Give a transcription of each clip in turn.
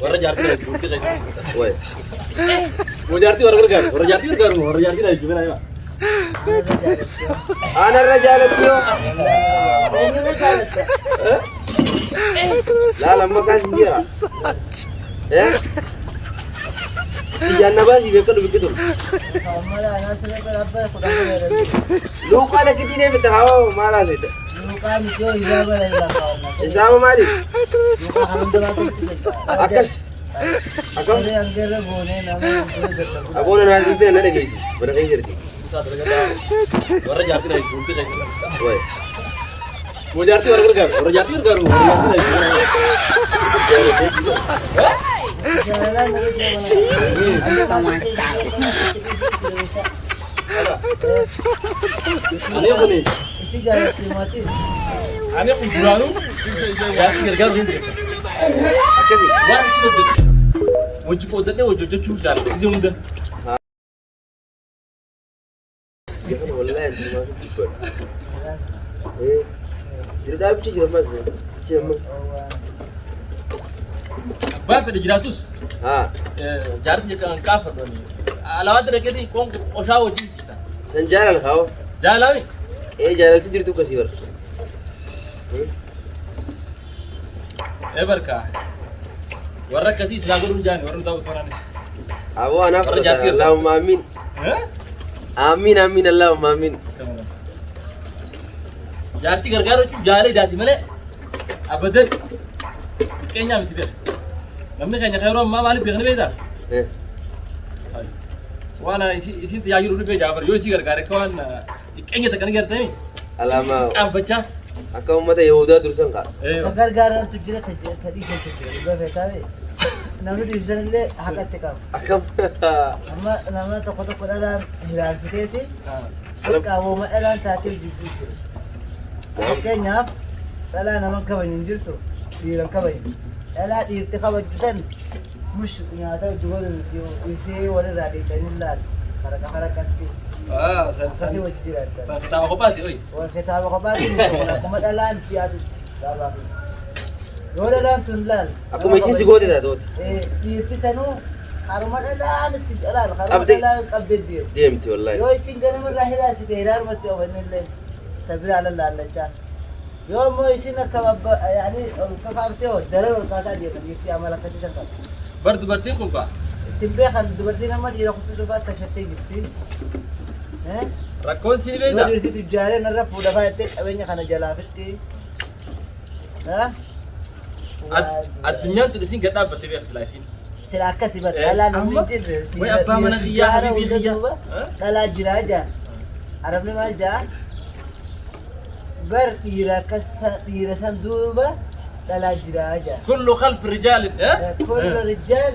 Warra jaartii dha jechuun keessa. Wayi. Moo jaartii warra gargaaru? Warra jaartii gargaaru moo warra jaartii dha jechuun beekaa? Aanarra jaalatti yoo. Eenyurra jaalatta? Laala amma kaas hin jira. Eh? Ijaan na baasii beekadhu biqiltu. Amma anaa sirra abbaa 10 fayyadamte. Luuqaa lakkitii deemte haa maal haasofte? Luuqaa miti yoo hisaaba irraa kaa'anna. Isaama maali? Luuqaa kan hunda baatu miti. Akkas. Akkam? Warri hangarra goonee nama hunduu dadhabu. Aboona naa dhiistee na dhageessi. Mana keessa jirti. Isaa dalagaa warra jaartii dha jechuun keessa. Wayi. Moo jaartii warra gargaaru? Warra jaartii gargaaru moo warra jaartii dha jechuun Jaalalaan nama jabana. Ani kuni Isi jaalatti maatii. ani kun duraanuu jaartii gargaaru hin beeku. Akkasi. Waan isin hojjetu wajji qoodadhee wajji hojjechuu jaalladha gisee hunda. Gafana wallahi anti maaf dubbadha. Eh. Jiru dhaabicha jira ammas. Sichi amma. Abbaan fedhe jiraatus Haa. jaartii kan qaafadhu ani. Alawaatti dhaqeeti qoonqo oshaa wajjin ciisa. San jaalala kaa'oo. Jaalami. Ee jaalalti jirtu akkasii bara. Ee barka. Warra akkasii silaa godhuun jaani warra nutaa utfanaanis. Aboo anaaf Warra fudhata. jaartii Allahumma amiin. Amiin amiin Allahumma amiin. Jaartii gargaaru jechuun jaalee daati malee abadan xiqqeenyaa miti beeka. Namni keenya kan yeroo ammaa maaliif beekni beektaa? Eh. Waan isin tajaajilu dhufee jaafar yoo isii gargaare akka waan xiqqeenya takka ni gartanii Alaamaa qaanfachaa. akka uummata Yahudaa dursan ka'a. Ka gargaarantu jira ta dhiisantu jira. Dhugaa feetaa bee. Namni dhiisan illee haqatti qaba. Akkam. Amma nama tokko tokko dhalaan hiraarsiteeti qaawwama dhalaan taatee jibbuu jira. Fakkeenyaaf dhalaa nama hin kabajne hin jirtu dhiira hin kabajne. Dhalaa dhiirti kabajju san mush nyaata hojii godhu miti ishee walirraa dhiitanii laal faraqa faraqatti akkasii wajji jiraatan. San kitaaba kophaati oyi. Wal kitaaba kophaatti miti kun akkuma dhalaan si'aatutti kitaabaa fi. Yoo dhalaan tun laal. Akkuma isin si goote taatooti. Dhiirti sanuu haruma dhalaan itti laal haruma dhalaan qabdee deemu. Deemti wallahi. Yoo isin ganama irraa hiraasite hiraarumatti ofanne illee ta biraa lallaallachaa. Yoo immoo isin akka abba yaani ol kakaaftee hoo daran ol kaasaa deema dhiirti amala akkasii san qaba. Bar dubartiin kun kaa Ittiin beekan dubartiin amma dhiira kuffisuu fa'aa tashattee jirti. Eh? Rakkoon si ni Yoo beektaa? dhiirti tujjaaree narra fuudha fa'aa jettee qabeenya kana jalaa fitti. Ha? Addunyaan tun isin gad dhaabbatte beeka silaa isin. Sila akkasi bar dhalaa namni Amma hin jirre. way abbaa mana kiyyaa Tujjaara habiibii hunda kiyyaa. duuba Eh? dhalaa jiraa jaan. Arabni maal jaa? Bar dhiira akkas dhiira san duuba dhalaa jiraa jaa. Kullu khalfi rijaalin. Eh? Kullu rijaal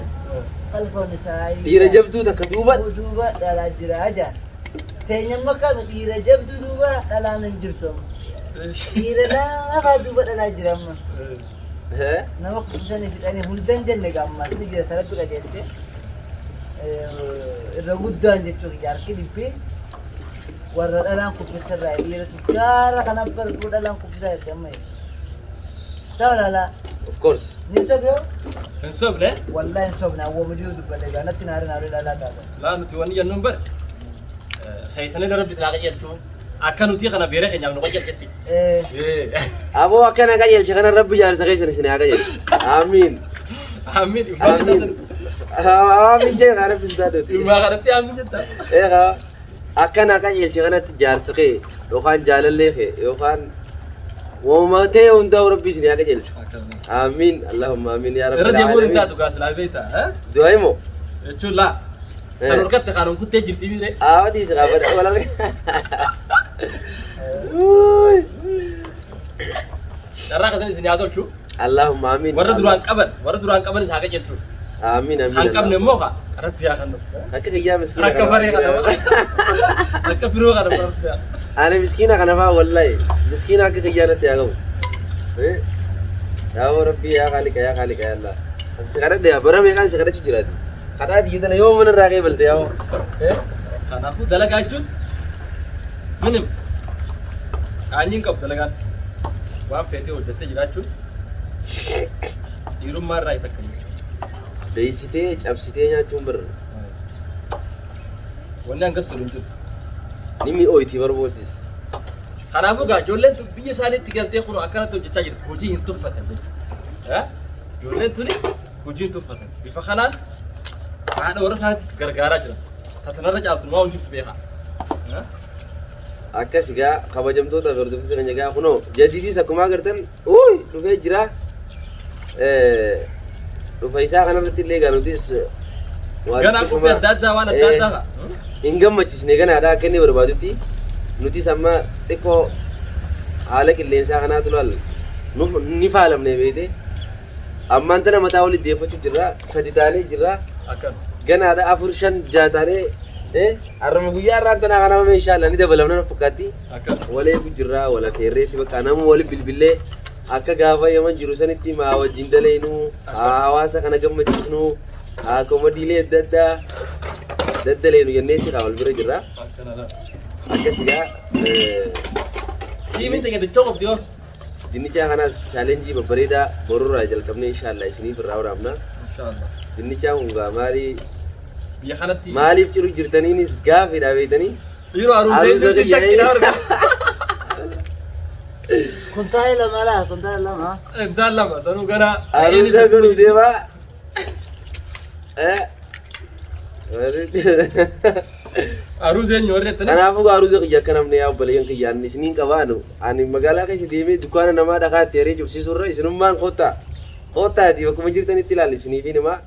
khalfa nisaa'i. Dhiira jabduu takka duuba. Duuba dhalaa jiraa jaa. Teenyamma kami dhiira jabduu duuba dhalaan hin jirtu amma. Dhiira laafaa duuba dhalaa jira amma. Eh? Nama kuffisanii fixanii hundan jenne gaammas ni jira tarabbi qajeelche. Irra guddaan jechuun harki dhibbi warra dhalaan kuffisarraa dhiira tujjaara kana barguu dhalaan kuffisaa jirti amma. Sababa laalaa Of course. ni sobee. Hin sobne. Wallahi hin sobne awwama jiru dubbadhe gaa natti naare naare dhalaa taata. Laa nuti wanni jennuun bar keessanii rabbi isin haa qajeelchu akka nuti kana beera keenyaaf nu qajeelchetti. Aboo akkana qajeelche kana rabbi jaarsa keessan isin haa qajeelchu. Amiin. Amiin. Amiin. Amiin jee kaa rabbi isin taatuuti. Ilmaa kanatti amiin jetta. Ee kaa akkana qajeelche kanatti jaarsa kee yookaan jaalallee kee yookaan waanuma ta'e hundaa'u rabbi isin haa qajeelchu. Amiin. Allahumma amiin yaa rabbi. Irra deemuun hin taatu gaa silaa beektaa. Du'a himoo. Jechuun laa. Kan horkatte kan kuttee jirti miire. Aawwatii si qaabadha. Wala. Carraa akkasii isin haa tolchu. Allahumma amiin. Warra duraan qaban warra duraan qabanis haa qajeelchu. Amiin amiin. Kan qabne immoo kaa rabbi haa kennu. Akka kiyyaa miskiina Akka faree kana akka firoo kana rabbi haa. Ani miskiina kana faa wallahi miskiina akka kiyyaa natti haa qabu. Eh? Yaa rabbi yaa khaliqa yaa khaliqa yaa Allah. Si kadhadhe yaa bara meeqaan si kadhachuu jiraati. Kadhaa tiyya tana yoo mana irraa qeebalte yaa. Eh? Kanaafuu dalagaa jechuun minim qaanyiin qabu dalagaan waan feetee hojjettee jiraachuun dhiirummaa irraa takka jechuudha. Beeysitee cabsitee nyaachuun bar Wanni hangas tolu hin jirtu. Ni mi'ooyti barbootis. Kanaafuu gaa ijoolleen tun biyya isaaniitti galtee kun akkanatti hojjechaa jirti. Hojii hin tuffatan jechuudha. Ijoolleen tuni hojii hin tuffatan. Bifa kanaan haadha warra isaaniitis gargaaraa jiran. Tatanarra caaltu waa hin jirtu beekaa. Akkas egaa kabajamtoota fi hordoftoota keenya egaa kunoo jadiidis akkuma agartan uuy dhufee jira. Dhufa isaa kanarratti illee egaa nutis waa Ganaa xiqqishuma, qophii adda addaa waan adda addaa fa'a. Hin gammachisne ganaadha akka inni barbaadutti nutis amma xiqqoo haala qilleensaa kanaatu laal ni faalamne beekte. Ammaan tana mataa walitti deeffachuu jirra sadi taanee jirra. Akkam. Ganaadha afur shan jaha taanee har'uma guyyaa har'aan tanaa kana amma inshallah ni dabalamna na fakkaatti. Akkam. Wal eegu jirra wal afeerreetti bakka nama wali bilbillee akka gaafa yaman jiru sanitti maa wajjin daleenu haa hawaasa kana gammachiisnu haa komodiilee adda addaa daddaleenu jenneetti kaa wal bira jirra. Akkanadha. Akkas egaa Tiimiin teenya dachoo qabdi hoo. Dinnichaa kanaas chaalenjii babbareedaa borurraa jalqabnee inshallah isiniif irraa waraabna. Inshallah. Dinnichaa kun gaa maalii Biyya kanatti. Maaliif ciru jirtaniinis gaafiidha beektanii? Yeroo Aruuza aruuzee kiyya shakkiidha arga. Kuntaala lama laa kuntaala lama. Kuntaala lama sanuu gara. Aruuza godhuu deemaa. Aruuza eenyu warri jettanii? Kanaafuu gaa aruuza kiyya akka namni yaa obboleeyyan kiyya ani isiniin qabaanu ani magaalaa keessa deemee dukkaana namaa dhakaa itti haree cufsiisuu irra isinummaan kottaa kottaati bakkuma jirtanitti ilaali isiniifin himaa.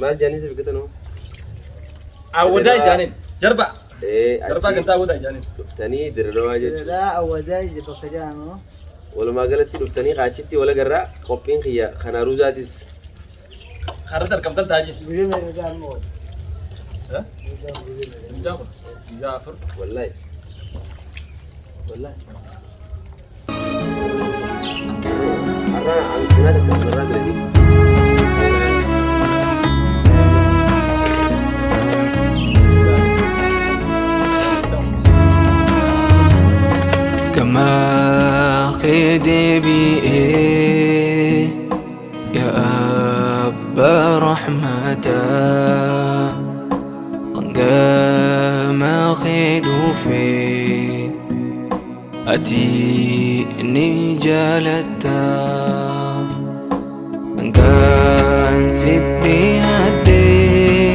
Maal jaaniin si biqiltan hoo? Awwadaa ijaaniin. Jarba. Darbaa Achi gantaa awwadaa ijaaniin. dhuftanii Dirredawaa jechuudha. Dirredawaa Awwadaa ija bakka jedhamu. Walumaa galatti dhuftanii achitti wal agarraa qophiin kiyya kan aruuzaatis. Harratti argamtan taa'ee. Guyyaa meeqa gaama oolu? Guyyaa kun guyyaa afur. Wallahi. Wallahi. Har'a hanqinaa takka kanarraa dalagee. Gama kee deebi'ee yaa abbaa rahmataa kan gama kee dhufee ati ni jaalatta kan sitti haddee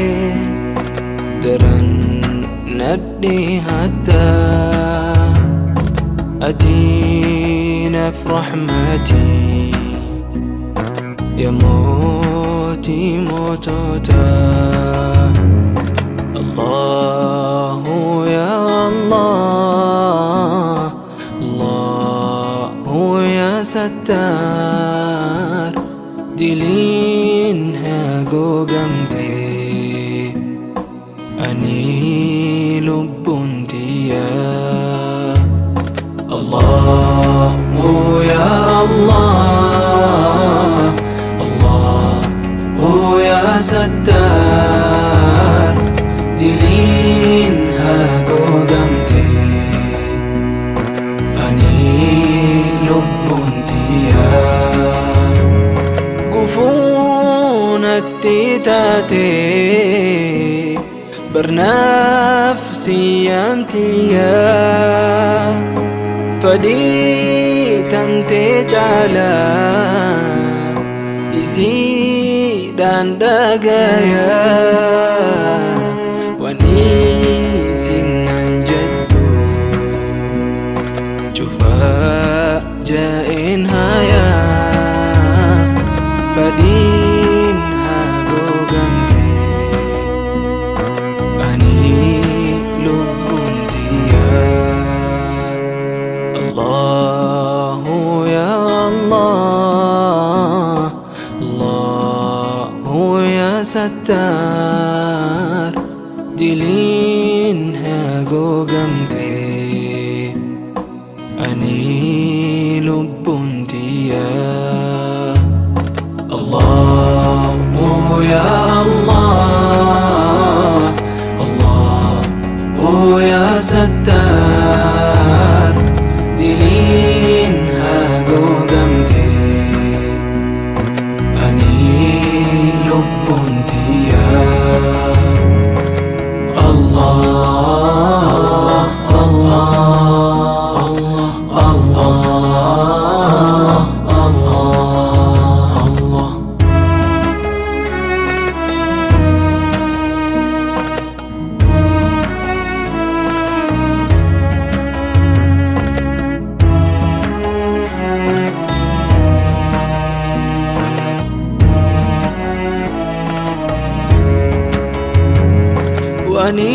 daran nadhi hatta ati naaf rahmati ya mootii moototaa Allahu ya Allah Allahu ya Sattar diliin haguugamte ani lubbuun tiyya Allahu ya Allah Allahu ya Sattar diliin haguugamte ani lubbuun tiyya gufuu natti taate bar nafsiyaan tiyya fedhii tantee caalaa isiidhaan dhagaya waan isin naan jettu cufa ja'een haya badiin haguugamte ani lubbuun tiyya Allahu ya Allah Allahu ya Sattar diliin haguugamte ani lubbuun tiyya Allahu ya Allah Allahu ya Sattar diliin haguugamte ani Ani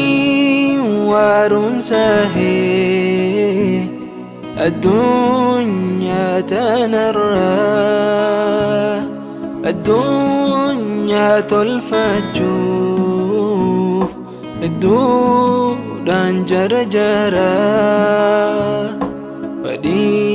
waaruun sahee addunyaa tanarraa addunyaa tolfachuuf hedduudhaan jarjaraa fedhii.